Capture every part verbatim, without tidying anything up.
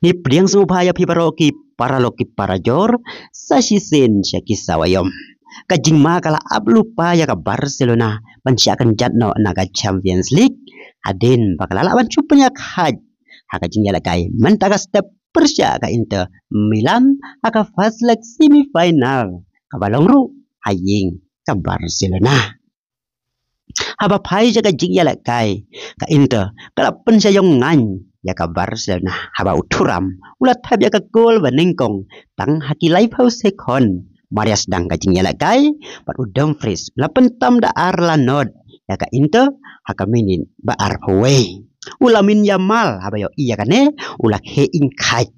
Ngi pdiang sngewbha ïa phi baroh ki paralok ki parajor, sa shisien sha ki sawa ïom. Ka jingma ka la ap lypa ïa ka Barcelona ban shah kynjat noh na ka Champions League hadien ba ka la lah ban shu pynïakhaid ha ka jingïalehkai mynta ka step pyrshah ka Inter Milan ha ka first leg semi final kaba long ruh ha ïing ka Barcelona. Haba phai sha ka jingïalehkai, ka Inter ka la pynshah ïong ngain ïa ka Barcelona haba u Thuram u la thep ïa ka gol ba nyngkong tang ha ki laiphew sekon mar ïa sdang ka jingïalehkai, bad u Dumfries u la pyntam da ar la nod ïa ka Inter ha ka minit ba arphew wei. U Lamine Yamal haba ïohi ïa kane u la khie ïing khaid,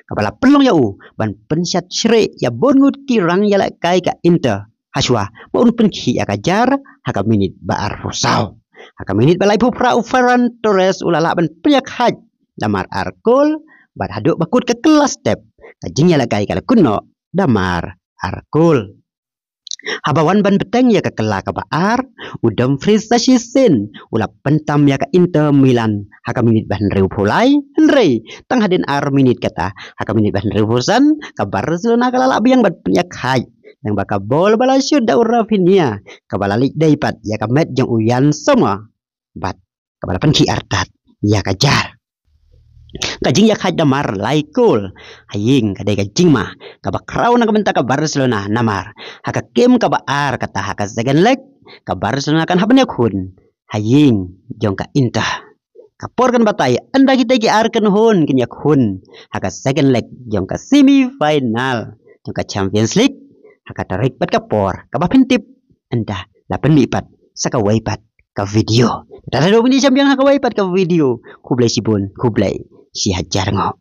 kaba la pynlong ïa u ban pynshad shreh ïa bun ngut ki rangïalehkai ka Inter hashwa ba un pynkhih ïa ka jar ha ka minit ba arphew saw. Ha ka minit ba laiphew phra u Ferran Torres u la lah ban pynïakhaid da mar ar gol, bad haduh ba kut ka kylla step ka jingïalehkai ka la kut noh da mar ar gol. Haba wan ban bteng ïa ka kylla kaba ar, u Dumfries sa shisien u la pyntam ïa ka Inter Milan ha ka minit ba hynriewphew lai, hynrei tang hadien ar minit kata, ha ka minit ba hynriewphew san, ka Barcelona ka la lah biang ban pynïakhaid lyngba ka bol ba la shut da u Raphinha, kaba la leit dei pat ïa ka met jong u Yann Sommer, bad kaba la pynkhih artat ïa ka jar. Ka jingïakhaid da mar lai gol ha ïing ka dei ka jingma kaba khraw na ka bynta ka Barcelona, namar ha ka kem kaba ar kata ha ka second leg, ka Barcelona kan hap ban ïakhun ha ïing jong ka Inter. Ka por kan batai, ynda kita ki ar kynhun kin ïakhun ha ka second leg jong ka semi final jong ka Champions League ha ka tarik bad ka por kaba phin tip, ynda la pynmih pat sa kawei pat ka video. Te haduh ban ïashem biang ha kawei pat ka video, khublei shibun, khublei shihajar nguh.